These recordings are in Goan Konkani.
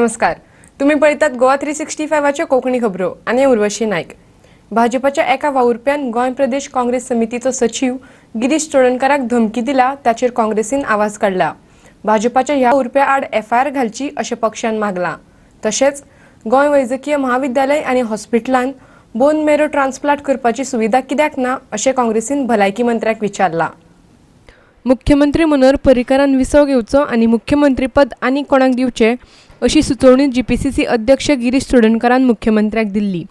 नमस्कार, तुम्ही पळयतात गोवा 365च्यो कोंकणी खबरो आनी उर्वशी नायक. भाजपाच्या एका वावुरप्यान गोंय प्रदेश काँग्रेस समितीचो सचीव गिरीश चोडणकाराक धमकी दिला, ताचेर काँग्रेसीन आवाज काडला. भाजपाच्या ह्या वावुरप्या आड एफआयआर घालची अशें पक्षान मागलां. तशेंच गोंय वैजकीय महाविद्यालय आनी हॉस्पिटलान बोन मेरो ट्रान्सप्लांट करपाची सुविधा कित्याक ना अशें काँग्रेसीन भलायकी मंत्र्याक विचारलां. मुख्यमंत्री मनोहर पर्रीकारान विसव घेवचो आनी मुख्यमंत्रीपद आनीक कोणाक दिवचें अशी सुचोवणी जीपीसीसी अध्यक्ष गिरीश चोडणकारान मुख्यमंत्र्याक दिल्ली.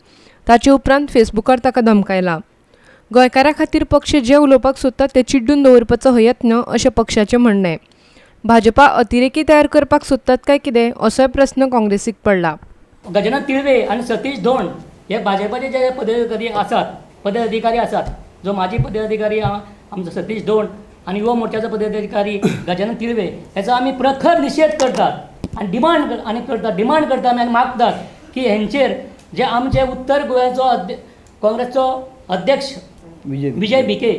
ताचे उपरांत फेसबुकार ताका धमकायला. गोंयकारां खातीर पक्ष जे उलोवपाक सोदता ते चिड्डून दवरपाचो हो यत्न अशें पक्षाचें म्हणणें. भाजपा अतिरेकी तयार करपाक सोदतात काय कितें असोय प्रस्न काँग्रेसीक पडला. गजानन तिळवे आनी सतीश धोंड हे भाजपाचे जे पदाधिकारी आसात, जो माजी पदाधिकारी आमचो सतीश धोंड आनी युवा मोर्चाचो पदाधिकारी गजानन तिळवे, हेचो आमी प्रखर निशेध करतात आनी डिमांड आनी करतात डिमांड करता आमी आनी मागतात की हेंचेर जे आमचे उत्तर गोंयाचो काँग्रेसचो अध्यक्ष विजय भिके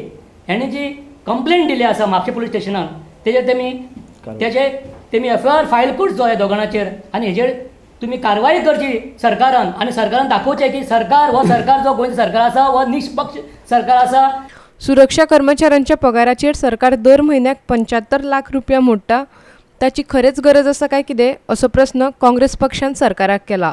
हेणी जी कंप्लेन दिली आसा म्हापशें पुलीस स्टेशनान, तेजेर तेमी एफआयआर फायल करचो ह्या दोगांचेर आनी हेजेर तुमी कारवाय करची सरकारान आनी सरकारान दाखोवचें की सरकार हो सरकार जो गोंयचें सरकार आसा हो निष्पक्ष सरकार आसा. सुरक्षा कर्मचाऱ्यांच्या पगाराचेर सरकार दर म्हयन्याक 75 लाख रुपया मोडटा, ताची खरेंच गरज आसा काय कितें असो प्रस्न काँग्रेस पक्षान सरकाराक केला.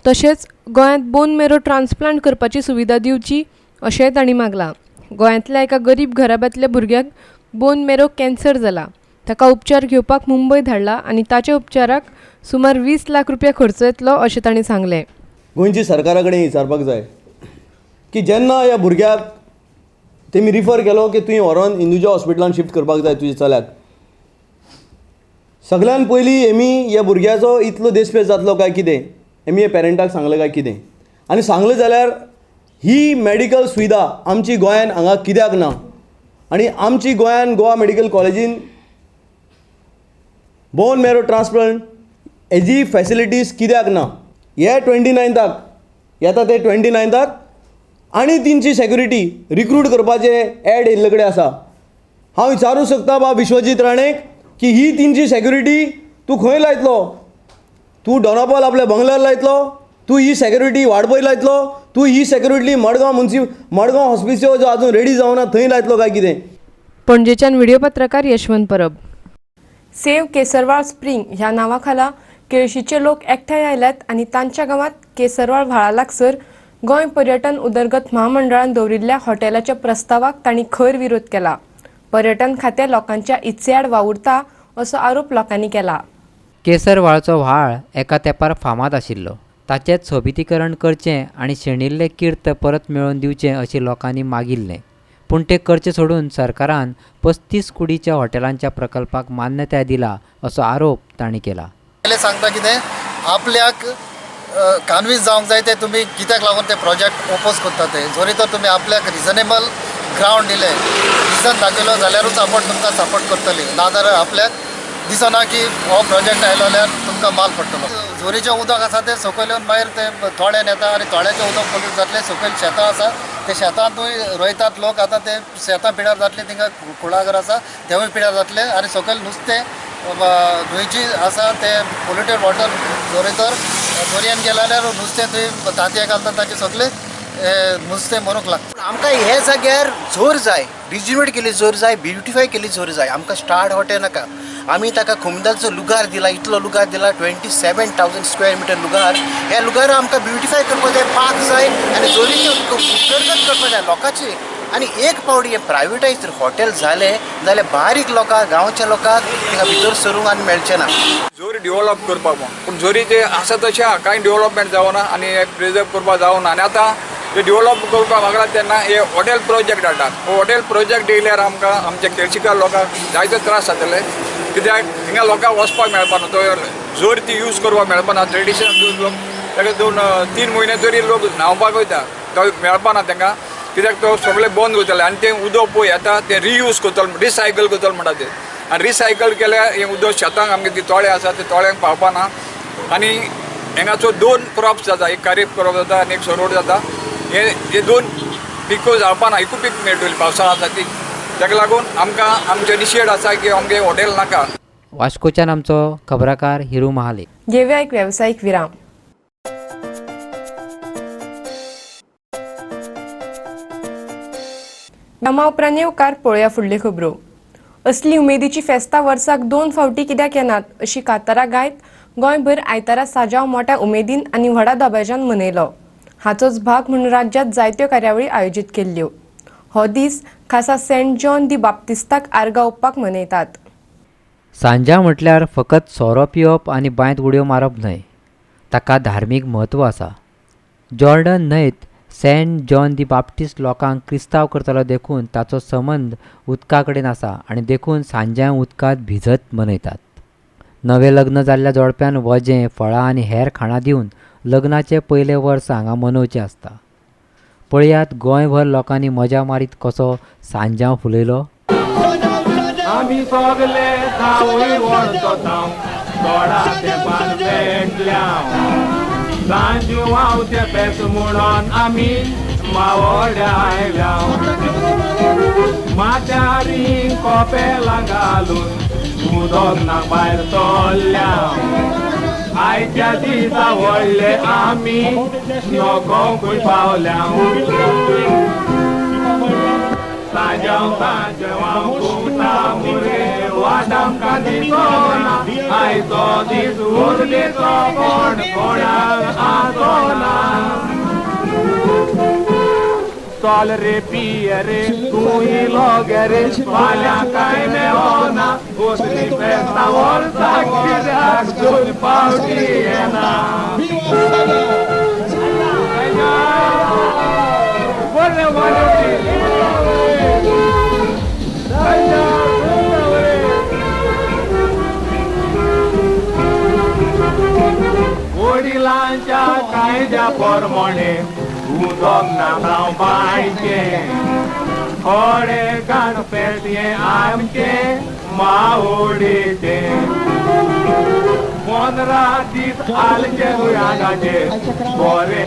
तशेंच गोंयांत बोन मेरो ट्रान्सप्लांट करपाची सुविधा दिवची अशेंय तांणी मागलां. गोंयांतल्या एका गरीब घराब्यांतल्या भुरग्याक बोन मेरो कॅन्सर जाला. ताका उपचार घेवपाक मुंबय धाडला आनी ताच्या उपचाराक सुमार 20 लाख रुपया खर्च येतलो अशें तांणी सांगलें. गोंयची सरकारा कडेन विचारपाक जाय की जेन्ना ह्या भुरग्याक तेमी रिफर केलो की तुवें व्हरोन हिंदुजा हॉस्पिटलान शिफ्ट करपाक जाय तुज्या चल्याक, सगळ्यान पयलीं हेमी ह्या भुरग्याचो इतलो देस्पेस जातलो काय कितें हेमी हे पेरंटाक सांगलें काय कितें? आनी सांगलें जाल्यार ही मेडिकल सुविधा आमची गोंयान हांगा कित्याक ना? आनी आमची गोंयान गोवा मेडिकल कॉलेजीन बोन मेरो ट्रान्सप्लांट हेजी फॅसिलिटीज कित्याक ना? हे 29थाक येता ते 29थाक आनी तेंची सेक्युरिटी रिक्रूट करपाचे एड येयल्ले कडेन आसा. हांव विचारूंक सोदता बा विश्वजीत राणेक की ही तेंची सेक्युरिटी तूं खंय लायतलो? तूं दोनापावल आपल्या बंगल्यार लायतलो? तूं ही सेक्युरिटी वाळपय लायतलो? तूं ही सेक्युरिटी मडगांव मडगांव हॉस्पिसियो जो आजून रेडी जावना थंय लायतलो काय कितें? पणजेच्यान व्हिडिओ पत्रकार यशवंत परब. सेव्ह केसरवाळ स्प्रिंग ह्या नांवाखाला केळशीचे लोक एकठांय आयल्यात आनी तांच्या गांवांत केसरवाळ व्हाळा लागसर गोंय पर्यटन उदरगत म्हामंडळान दवरिल्ल्या हॉटेलाच्या प्रस्तावाक तांणी खर विरोध केला. पर्यटन खातें लोकांच्या इत्सेआड वावुरता असो आरोप लोकांनी केला. केसरव्हाळचो व्हाळ एका तेंपार फामाद आशिल्लो. ताचें सोबितीकरण करचें आनी शेणिल्लें कीर्त परत मेळोवन दिवचें अशें लोकांनी मागिल्लें. पूण तें करचें सोडून सरकारान 35 कुडीच्या हॉटेलांच्या प्रकल्पाक मान्यताय दिला असो आरोप तांणी केला. पयलें सांगता कितें, आपल्याक कन्विन्स जावंक जाय ते तुमी कित्याक लागून ते प्रोजेक्ट ओपोज करता ते. जरी तर तुमी आपल्याक रिजनेबल ग्रावंड दिलें, रिजन दाखयलो जाल्यारूच आपण तुमकां सपोर्ट करतली, नाजाल्यार आपल्याक दिसना की हो प्रोजेक्ट आयलो जाल्यार तुमकां माल पडटलो. जोरीचें उदक आसा तें सकयल येवन मागीर तें तळ्यान येता आनी तळ्याचें उदक पोल्यूट जातलें. सकयल शेतां आसा, ते शेतांतूय रोयतात लोक. आतां ते शेतां पिड्यार जातलीं. थिंगा कुळागर आसा, तेवूय पिड्यार जातले आनी सकयल नुस्तें न्हंयची आसा ते पोल्युटेड वॉटर जोरी तर दर्यान गेले जाल्यार नुस्तें थंय तांतयां घालतात, ताचे सगळे नुस्तें मरूंक लागता. आमकां हे जाग्यार जोर जाय, रिज्युनेट केली जोर जाय, ब्युटिफाय केली जोर जाय. आमकां स्टार हॉटेल नाका. आमी ताका खुमदाचो लुगार दिला, इतलो लुगार दिला, 27,000 स्क्वेअर मिटर लुगार. ह्या लुगार आमकां ब्युटिफाय करपाक जाय, पार्क जाय आनी जोरीची उदरगत करपाक जाय लोकांची. आनी एक पावटी हें प्रायवेटायज हॉटेल जालें जाल्यार बारीक लोकांक, गांवच्या लोकांक थिंगा भितर सरूंक आनी मेळचें ना. जोरी डेव्हलप करपाक म्हूण, पूण जोरी जे आसा तशें आहा, कांय डेव्हलपमेंट जावना आनी प्रिजर्व करपाक जावना. आनी आतां ते डेव्हलप करपाक मागला तेन्ना हे हॉटेल प्रोजेक्ट हाडटात. हो हॉटेल प्रोजेक्ट येयल्यार आमकां, आमच्या केळशीकार लोकांक जायते त्रास जातले, कित्याक हिंगा लोकांक वचपाक मेळपाना, तो जोर ती यूज करपाक मेळपाना. ट्रेडिशनल लोक ताका 2-3 म्हयने तरी लोक न्हांवपाक वयता, तो मेळपाना तांकां, कित्याक तो सगळें बंद करतले. आनी तें उदक पळय येता तें रियूज करतलो, रिसायकल करतलो म्हणटा ते. आनी रिसायकल केल्यार हें उदक शेतांक, आमगे ती तोळे आसा ते तोळ्यांक पावपाना. आनी हेंगाचो दोन क्रॉप्स जाता, एक खरीफ क्रॉप जाता आनी एक सरोड जाता. हे हे दोन पिको जावपाना, एकूच पीक मेळटली पावसाळा आसा ती. ताका लागून आमकां आमचे निशेड आसा की आमगे हॉटेल नाका. वास्कोच्यान आमचो खबराकार हिरू महाले. घेवया एक वेवसायीक विराम. विरामा उपरांत येवकार पळोवया फुडल्यो खबरो. असली उमेदीची फेस्तां वर्साक 2 फावटी कित्याक येनात अशी कातारां गायत गोंयभर आयतारा साजाव मोठ्या उमेदीन आनी व्हडा दबाज्यान मनयलो. हाचोच भाग म्हणून राज्यांत जायत्यो कार्यावळी आयोजीत केल्ल्यो. हो दीस खासा सेंट जॉन दी बाप्तिस्ताक आर्गां ओंपपाक मनयतात. सांज्या म्हटल्यार फकत सोरो पिवप आनी बांयत उडयो मारप न्हय, ताका धार्मीक म्हत्व आसा. जॉर्डन न्हंयत सेंट जॉन दी बाप्टिस्ट लोकांक क्रिस्तांव करतालो देखून ताचो संबंद उदका कडेन आसा आनी देखून सांज्यांव उदकांत भिजत मनयतात. नवें लग्न जाल्ल्या जोडप्यान वजें, फळां आनी हेर खाणां दिवन लग्नाचें पयलें वर्स हांगा मनोवचें आसता. पळयात गोंयभर लोकांनी मजा मारीत कसो सांज्यांव फुलयलो. आमी सगले जावय वळखतांव थोडा तेंपान पेटल्याव सांजवावचें फेस्त म्हणून आमी मावोड्या आयल्याव माथ्यारी कोपेलां घालून उदक ना भायर सरल्याव आयच्या दिसा व्हडले आमी नोकोंकूय पावल्याव सांजांव सांजवाव घुमता मुरे वाट आमकां दिसना आयचो दीस उर्बेचो कोण कोणाक आसना. चल रे पिये रे तूं इलो गे रे फाल्यां कांय मेळना उसली फेस्तां वर्साक कित्याक 2 फावटी येना. बरें बरें वडिलांच्या कायद्या प्रमाणे उदक ना हांव बांयचें थोडे गाण फेस्त हें आमचें मावोडेचें 15 दीस आलचे भुरग्यांचे बरें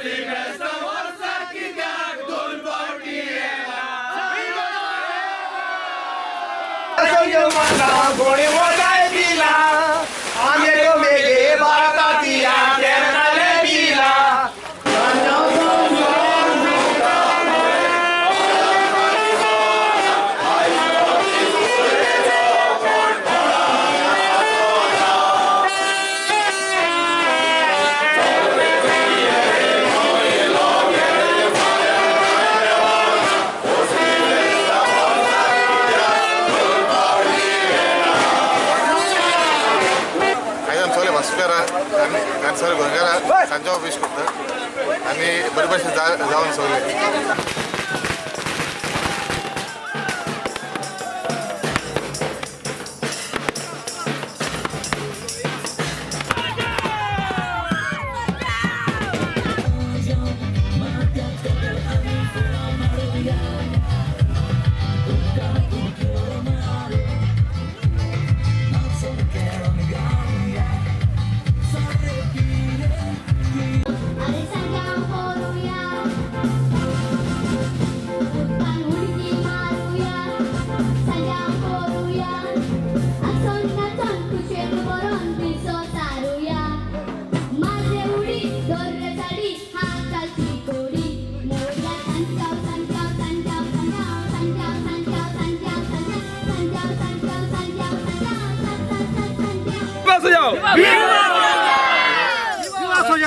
Let's go. सगळे गोंयकारां सांजाव विश करता आनी बरे भशेन जावन सगळे.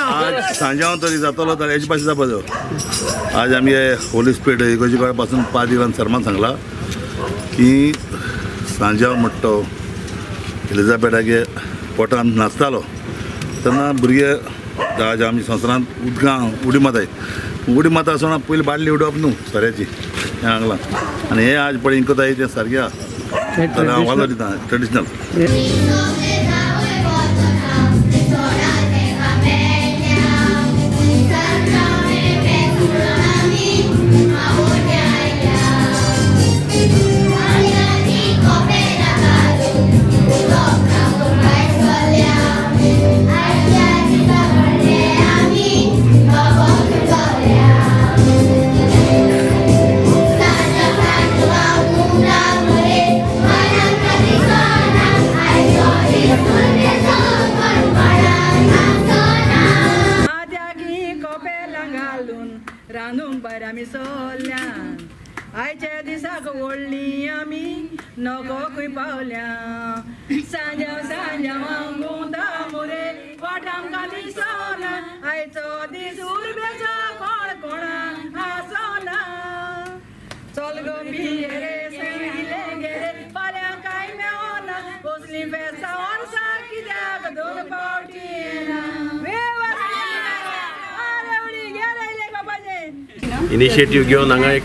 आज सांजाव तरी जातलो तर हेजे भाशेन जावपाचो. आज आमी होली स्पिरिट इगर्जे पासून पादिरान सरमान सांगला की सांजाव म्हणटा तो एलिझाबेटागे पोटान नाचतालो तेन्ना भुरगे आज आमच्या संवसारांत उदकां उडी मारताय. उडी मारता आसतना पयलीं बाटली उडोवप न्हू सोऱ्याची हें हांगलां आनी हें आज पळय इंकताय तें सारकें आहा. हांव वालो दिता ट्रेडिशनल. आयच्या दिसाक व्हडली आमी नकोकूय पावल्या सांजाव सांजाव गुंता मुरे वाट आमकां दिसना आयचो दीस उर्बेचो कोण कोणा आसना चल गो पिये रे सैले गेले फाल्यां कांय मेवना कसलीं फेस्तां वर्सां कित्याक दोन फावटी येना. इनिशिएटीव घेवन हांगा एक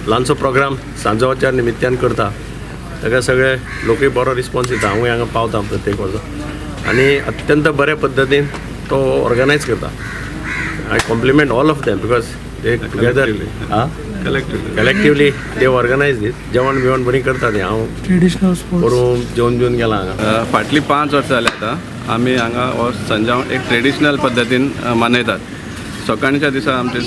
ल्हानसो प्रोग्राम सांजवाच्या निमित्यान करता. ताका सगळे लोकूय बरो रिस्पॉन्स दिता. हांवूय हांगा पावता प्रत्येक वर्सा आनी अत्यंत बरे पद्दतीन तो ऑर्गनायज करता. I compliment all of them because they together collectively they organise दीस. जेवण बिवण बरी करता तें. हांव ट्रेडिशनल करून जेवन बिवन गेला हांगा. फाटलीं 5 वर्सां जालीं आतां आमी हांगा हो सांजाव एक ट्रेडिशनल पद्दतीन मनयतात. सकाळच्या दिसा आमचे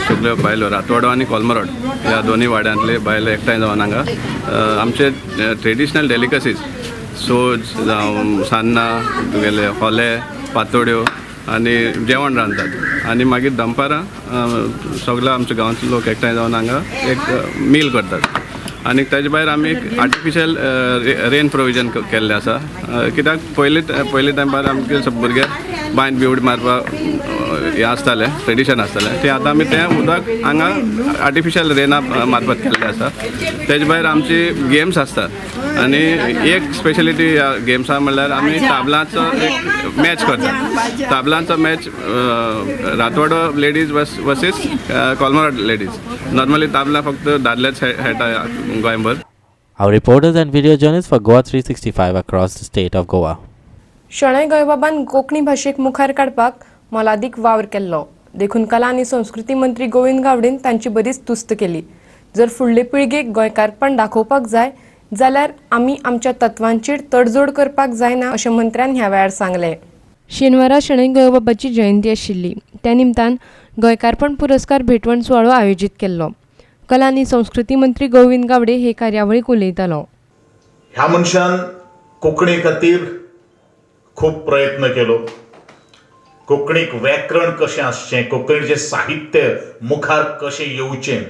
सगळ्यो बायलो रातवाडो आनी कोलमरोड ह्या दोनूय वाड्यांतले बायलो एकठांय जावन हांगा आमचे ट्रेडिशनल डेलिकसीज सोज जावं सान्नां तुगेले खोले पातोड्यो आनी जेवण रांदतात आनी मागीर दनपारां सगळे आमच्या गांवांतले लोक एकठांय जावन हांगा एक मील करतात. आनी ताजे भायर आमी एक आर्टिफिशियल रेन प्रोविजन केल्लें आसा कित्याक पयलीं तेंपार आमचे भुरगे बांयन बी उडी मारपाक हें आसतालें ट्रेडिशन आसतालें तें आतां आमी तें उदक हांगा आर्टिफिशियल रेना मार्फत केल्लें आसा. तेजे भायर आमची गेम्स आसतात आनी एक स्पेशलिटी ह्या गेम्सा म्हणल्यार आमी ताबलांचो एक मॅच करतात. ताबलांचो match Ratwado ladies versus Colmorod ladies. Normally tabla फक्त दादलेच खेळटा गोंयभर. Our reporters and video journalists for Goa 365 across the state of Goa. Shenoi गोंयबाबान कोंकणी भाशेक मुखार काडपाक मोलादीक वावर केल्लो देखून कला आनी संस्कृती मंत्री गोविंद गावडेन तांची बरीच तुस्त केली. जर फुडले पिळगेक गोंयकारपण दाखोवपाक जाय जाल्यार आमी आमच्या तत्वांचेर तडजोड करपाक जायना अशें मंत्र्यान ह्या वेळार सांगलें. शेनवारा शणै गोंयबाबाची जयंती आशिल्ली. त्या निमतान गोंयकारपण पुरस्कार भेटवण सुवाळो आयोजीत केल्लो. कला आनी संस्कृती मंत्री गोविंद गावडे हे कार्यावळीक उलयतालो. ह्या मनशान कोंकणी खातीर खूब प्रयत्न केलो. कोंकणीक व्याकरण कशें आसचें, कोंकणीचें साहित्य मुखार कशें येवचें,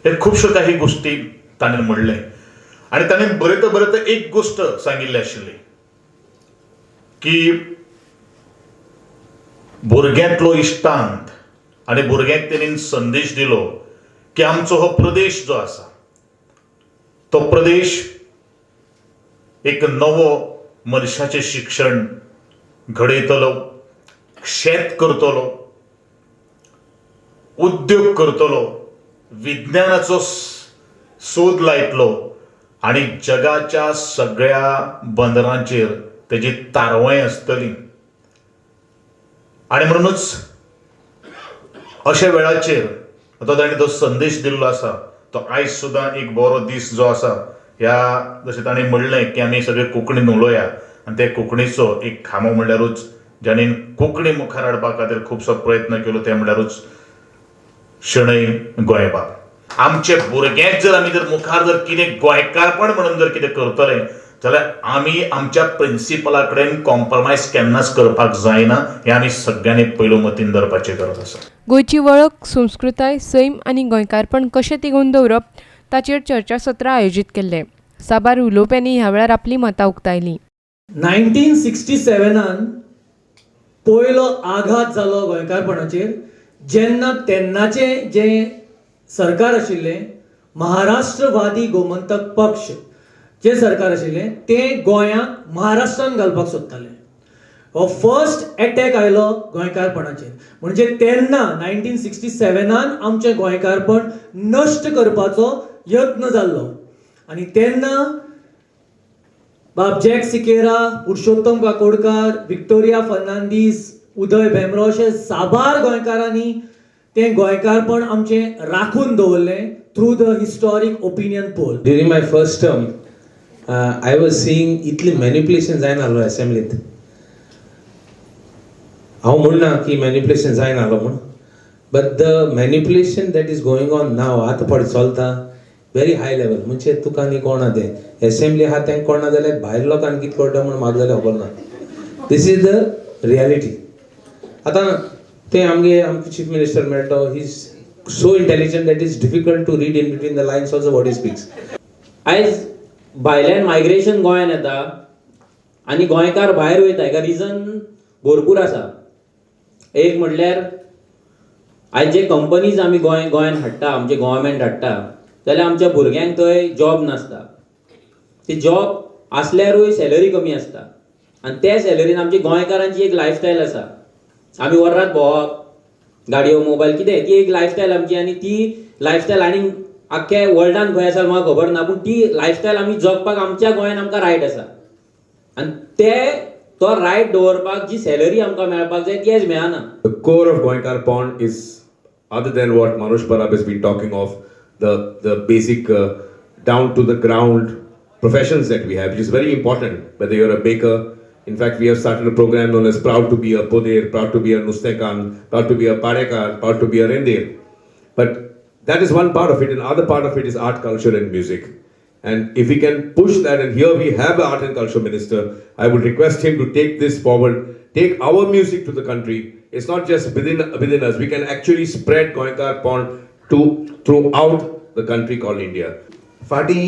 हे खुबश्यो काही गोश्टी ताणें म्हणलें. आनी ताणें बरयता बरयता एक गोश्ट सांगिल्ली आशिल्ली की भुरग्यांतलो इश्टांत आनी भुरग्यांक तेणेन संदेश दिलो की आमचो हो प्रदेश जो आसा तो प्रदेश एक नवो मनशाचें शिक्षण घडयतलो, शेत करतलो, उद्योग करतलो, विज्ञानाचो सोद लायतलो आनी जगाच्या सगळ्या बंदरांचेर तेजी तारवाय आसतली. आनी म्हणूनच अशा वेळाचेर आतां ताणें तो संदेश दिल्लो आसा तो आयज सुद्दां एक बरो दीस जो आसा ह्या जशें ताणें म्हणलें की आमी सगळे कोंकणीन उलोवया आनी ते कोंकणीचो एक खांबो म्हणल्यारूच जाणें कोंकणी मुखार हाडपा खातीर खुबसो प्रयत्न केलो ते म्हणल्यारूच शणै गोंयबाब. आमचे भुरग्यांक जर आमी जर मुखार जर कितें गोंयकारपण म्हणून जर कितें करतले जाल्यार आमी आमच्या प्रिंसिपला कडेन कॉम्प्रोमायज केन्नाच करपाक जायना हें आमी सगळ्यांनी पयलो मतीन धरपाची गरज आसा. गोंयची वळख, संस्कृताय, सैम आनी गोंयकारपण कशें तिगोवन दवरप ताचेर चर्चासत्रां आयोजीत केल्ले. साबार उलोवप्यांनी ह्या वेळार आपलीं मतां उक्तायलीं. 1967 पयलो आघात जालो गोंयकारपणाचेर, जेन्ना तेन्नाचें जें सरकार आशिल्लें महाराष्ट्रवादी गोमंतक पक्ष जें सरकार आशिल्लें तें गोंयांक महाराष्ट्रान घालपाक सोदतालें. हो फर्स्ट एटॅक आयलो गोंयकारपणाचेर. म्हणजे तेन्ना 1967 आमचें गोंयकारपण नश्ट करपाचो यत्न जाल्लो आनी तेन्ना बाब जॅक सिकेरा, पुरुषोत्तम काकोडकार, विक्टोरिया फर्नांडीस, उदय भेंब्रो अशे साबार गोंयकारांनी तें गोंयकारपण आमचें राखून दवरलें through the historic opinion poll. During my first term I was seeing इतली मॅनिप्युलेशन जायना आसलो असेंब्लींत. हांव म्हणना की मॅनिप्युलेशन जायना आसलो म्हूण, but the manipulation that is going on now आतां पळय चलता व्हेरी हाय लेवल. म्हणजे तुका न्ही कोणा तें एसेंब्ली आहा तेंका कोणा जाल्यार भायर लोकांक कितें कळटा म्हूण म्हाका जाल्यार खबर ना. This is the reality. आतां तें आमगे आमकां चीफ मिनिस्टर मेळटा, he is so intelligent that is difficult to read in between the lines also what he speaks. आयज भायल्यान मायग्रेशन गोंयान येता आनी गोंयकार भायर वयता हेका रिजन भरपूर आसा. एक म्हटल्यार आयज जे कंपनीज आमी गोंयान हाडटा, आमचे गव्हर्मेंट हाडटा, जाल्यार आमच्या भुरग्यांक थंय जॉब नासता. ती जॉब आसल्यारूय सॅलरी कमी आसता आनी त्या सॅलरीन आमची गोंयकारांची एक लायफस्टायल आसा. आमी वरात भोंवप, गाडयो, मोबायल, कितें ती एक लायफस्टायल आमची आनी ती लायफस्टायल आनी आख्ख्या वर्ल्डान खंय आसा म्हाका खबर ना, पूण ती लायफस्टायल आमी जगपाक आमच्या गोंयान आमकां रायट आसा आनी ते तो रायट दवरपाक जी सॅलरी आमकां मेळपाक जाय ती आयज मेळना. The core of Goenkarponn is other than what Manoj Parab has been talking of, the basic down to the ground professions that we have, which is very important, whether you're a baker. In fact, we have started a program known as Proud to be a Poder, Proud to be a Nustekan, Proud to be a Padekar, Proud to be a Rendir. But that is one part of it, and other part of it is art, culture and music. And if we can push that, and here we have an art and culture minister, I would request him to take this forward, take our music to the country. It's not just within us. We can actually spread Goenkarponn to throughout the country called India. फाटीं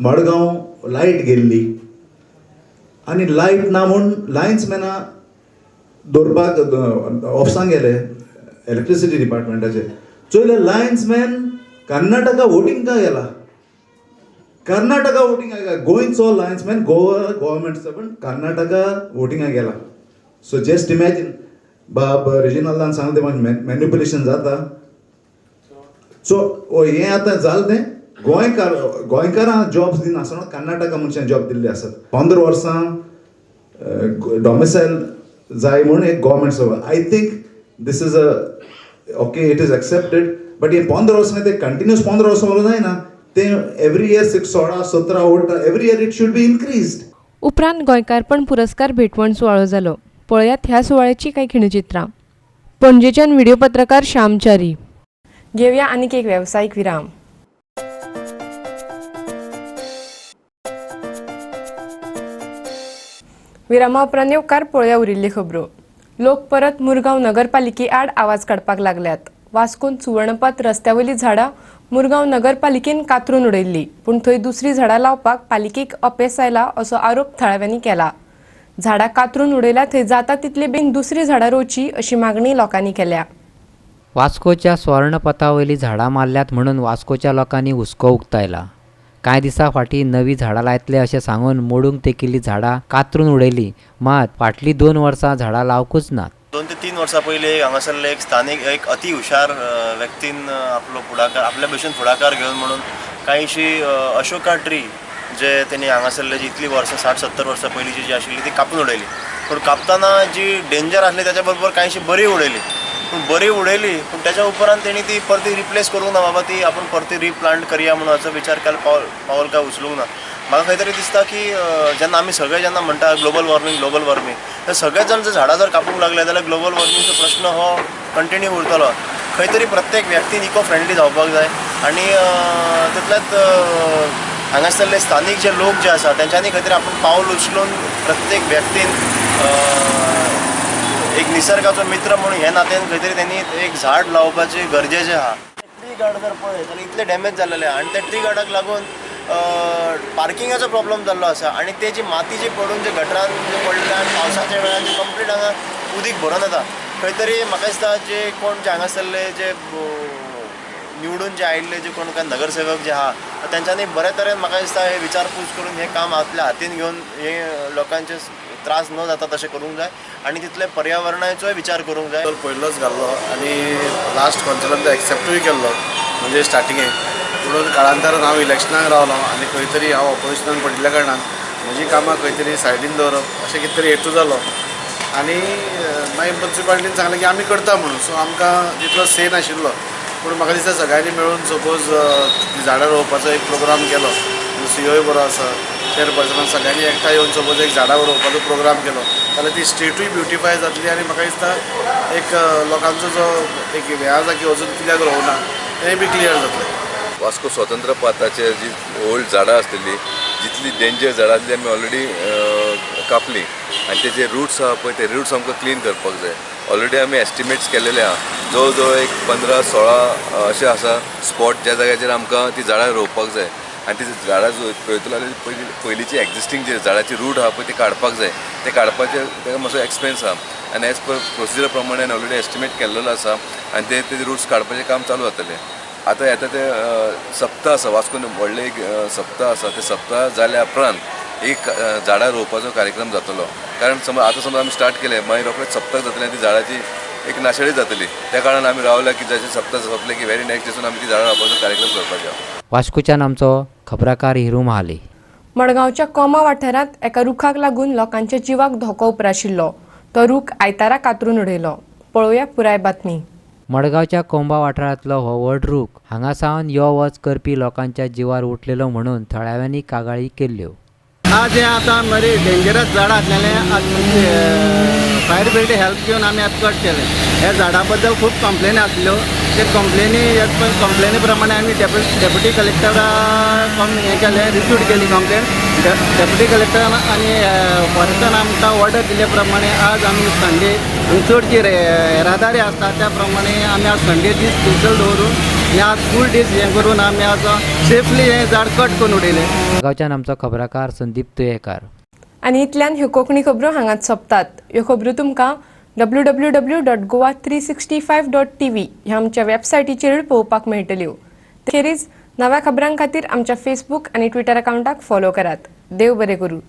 मडगांव लायट गेल्ली आनी लायट ना म्हूण लायन्समॅना दवरपाक ऑफिसांत गेले इलेक्ट्रिसिटी डिपार्टमेंटाचे. चोयले लायन्समॅन कर्नाटका वोटिंगा गेला, कर्नाटका वोटिंगा गेला. गोंयचो लायन्समॅन गोवा गव्हर्मेंटचो पण कर्नाटका वोटिंगा गेला. सो जस्ट इमॅजीन बाब रेजिनाल्दान सांगलें तें मॅनिपुलेशन जाता. सो हें आतां जालें तें गोंयकार गोंयकारांक जॉब्स दिनासतना कर्नाटका मनशांक जॉब दिल्ले आसात. 15 वर्सां डॉमिसायल जाय म्हूण एक गव्हर्मेंट सर्व. I think this is a okay, it is accepted, but हें 15 वर्सां तें कंटिन्युअस 15 वर्सां उरूंक जायना. तें every year 6, 16, 17 18 every year it should be increased. उपरांत गोंयकारपण पुरस्कार भेटवण सुवाळो जालो. पळयात ह्या सुवाळ्याची कांय खिणचित्रां. पणजेच्यान व्हिडिओ पत्रकार श्याम च्यारी. घेवया आनीक एक वेवसायीक विराम. विरामा उपरांत येवकार पळोवया उरिल्ली खबरो. लोक परत मुरगांव नगरपालिके आड आवाज काडपाक लागल्यात. वास्कोन सुवर्णपथ रस्त्यावयली झाडां मुरगांव नगरपालिकेन कातरून उडयल्ली, पूण थंय दुसरी झाडां लावपाक पालिकेक अपेस आयला असो आरोप थळाव्यांनी केला. झाडां कातरून उडयल्या थंय जाता तितले बेगीन दुसरी झाडां रोवची अशी मागणी लोकांनी केल्या. वास्कोच्या सुवर्णपथावयली झाडां मारल्यात म्हणून वास्कोच्या लोकांनी हुस्को उक्तायला. कांय दिसां फाटीं नवीं झाडां लायतले अशें सांगून मोडूंक तेकिल्लीं झाडां कातरून उडयलीं, मात फाटलीं 2 वर्सां झाडां लावकूच नात. 2 ते 3 वर्सां पयलीं हांगासरले एक स्थानीक एक अति हुशार व्यक्तीन आपलो फुडाकार आपल्या भशेन फुडाकार घेवन म्हणून कांयशी अशोका ट्री जे तेणी हांगासरले जी इतली वर्सां 60-70 वर्सां पयलींची जी आशिल्ली ती कापून उडयली. पूण कापतना जी डेंजर आसली त्याच्या बरोबर कांयशी बरी उडयली, पूण बरी उडयली पूण त्याच्या उपरांत तेणी ती परती रिप्लेस करूंक ना, बाबा ती आपूण परती रिप्लांट करया म्हणून असो विचार केलो, पावल काय उचलूंक ना. म्हाका खंय तरी दिसता की जेन्ना आमी सगळे जेन्ना म्हणटा ग्लोबल वॉर्मींग ग्लोबल वॉर्मींग, तर सगळे जाण जर झाडां जर कापूंक लागले जाल्यार ग्लोबल वॉर्मींगचो प्रश्न हो कंटिन्यू उरतलो. खंय तरी प्रत्येक व्यक्तीन इको फ्रेंडली जावपाक जाय आनी तितल्यात हांगासरले स्थानीक जे लोक जे आसा तेंच्यांनी खंय तरी आपूण पावल उचलून प्रत्येक व्यक्तीन एक निसर्गाचो मित्र म्हणून हे नात्यान खंय तरी त्यांनी एक झाड लावपाचें गरजेचें आहा. ट्री गार्ड जर पळयत जाल्यार इतले डॅमेज जाल्लेले आहा आनी त्या ट्री गार्डाक लागून पार्किंगाचो प्रॉब्लम जाल्लो आसा आनी ते जी माती जी पडून जे गटरान जे पडल्या आनी पावसाच्या वेळार जे कंप्लीट हांगा उदीक भरून येता. खंय तरी म्हाका दिसता जे कोण जे हांगासरले जे निवडून जे आयिल्ले जे कोण काय नगरसेवक जे आहा तेंच्यांनी बरे तरेन म्हाका दिसता हे विचारपूस करून हे काम आपल्या हातीन घेवन हे लोकांचे त्रास न जाता तशें करूंक जाय आनी तितले पर्यावरणाचोय विचार करूंक जाय. पयलोच घाल्लो आनी लास्ट कौन्सिलान तो एक्सेप्टूय केल्लो म्हणजे स्टार्टिंगेक, पूण काळांतरान हांव इलेक्शनाक रावलो आनी खंय तरी हांव ऑपोजिशनान पडिल्ल्या कारणान म्हजी कामां खंय तरी सायडीन दवरप अशें कितें तरी हेतू जालो आनी मागीर मुन्सिपालिटीन सांगलें की आमी करता म्हणून. सो आमकां तितलो से नाशिल्लो, पूण म्हाका दिसता सगळ्यांनी मेळून सपोज झाडां रोवपाचो एक प्रोग्राम केलो, सीओय बरो आसा, चेअरपर्सनान सगळ्यांनी एकठांय येवन सपोज एक झाडां रोवपाचो प्रोग्राम केलो जाल्यार ती स्ट्रीटूय ब्युटिफाय जातली आनी म्हाका दिसता एक लोकांचो जो एक हें आसा की अजून कित्याक रोवना तेंय बी क्लियर जातलें. वास्को स्वतंत्र पाथाचेर जी ओल्ड झाडां आसलेली, जितली डेंजर झाडां आसली आमी ऑलरेडी कापली आनी ते जे रुट्स आहा पळय ते रुट्स आमकां क्लीन करपाक जाय. ऑलरेडी आमी एस्टिमेट्स केलेले आहा, जवळ जवळ एक 15-16 अशें आसा स्पॉट ज्या जाग्याचेर आमकां ती झाडां रोवपाक जाय आनी ती झाडां रोयतलो जाल्यार पयलींची एक्जिस्टींग जे झाडाची रूट आहा पळय ती काडपाक जाय. ते काडपाचे ताका मातसो एक्सपेन्स आहा आनी एज पर प्रोसिजर प्रमाणे ऑलरेडी एस्टिमेट केल्लेलो आसा आनी ते रुट्स काडपाचें काम चालू जातलें. आतां येता ते सप्ताह आसा, वास्कोन व्हडलें एक सप्ताह आसा, ते सप्ताह जाल्या उपरांत एक झाडां रोवपाचो कार्यक्रम जातलो. कारण समज आतां समज आमी स्टार्ट केलें मागीर रोखडेच सप्तक जातलें आनी ती झाडाची एक नाशाडी जातली. त्या कारणान आमी रावल्या की जशें सप्तक सोंपलें की व्हेरी नेक्स्ट डेसून आमी ती झाडां रोवपाचो कार्यक्रम करपाचो. वास्कोच्यान आमचो खबराकार हिरू महाली. मडगांवच्या कोमा वाठारांत एका रुखाक लागून लोकांच्या जिवाक धोको उप्राशिल्लो. तो रूख आयतारा कातरून उडयलो. पळोवया पुराय बातमी. मडगांवच्या कोंबा वाठारांतलो हो व्हड रूख हांगा सावन यो वच करपी लोकांच्या जिवार उठलेलो म्हणून थळाव्यांनी कागाळी केल्ल्यो. आज हें आतां बरी डेंजरस झाड आसलेलें आज फायर ब्रिगेड हेल्प घेवन आमी आज कट केलें. ह्या झाडा बद्दल खूब कंप्लेनी आसल्यो, ते कंप्लेनी एज पर कंप्लेनी प्रमाणे आमी डेप्युटी कलेक्टरा हें केलें, रिसीव केली कंप्लेन. डेप्युटी कलेक्टरान आनी फॉरेस्टान आमकां ऑर्डर दिल्ले प्रमाणे आज आमी संडे चडशी येरादारी आसता त्या प्रमाणे आमी आज संडे दीस स्पेशल दवरून आनी आज फूल दीस हें करून आमी आज सेफली हें झाड कट करून उडयलें. मडगांवच्यान आमचो खबराकार संदीप तुयेकार. आनी इतल्यान ह्यो कोंकणी खबरो हांगाच सोंपतात. ह्यो खबरो तुमकां www.goa365.tv ह्या आमच्या वेबसायटीचेरूय पळोवपाक मेळटल्यो. खेरीज नव्या खबरां खातीर आमच्या फेसबूक आनी ट्विटर अकावंटाक फॉलो करात. देव बरें करूं.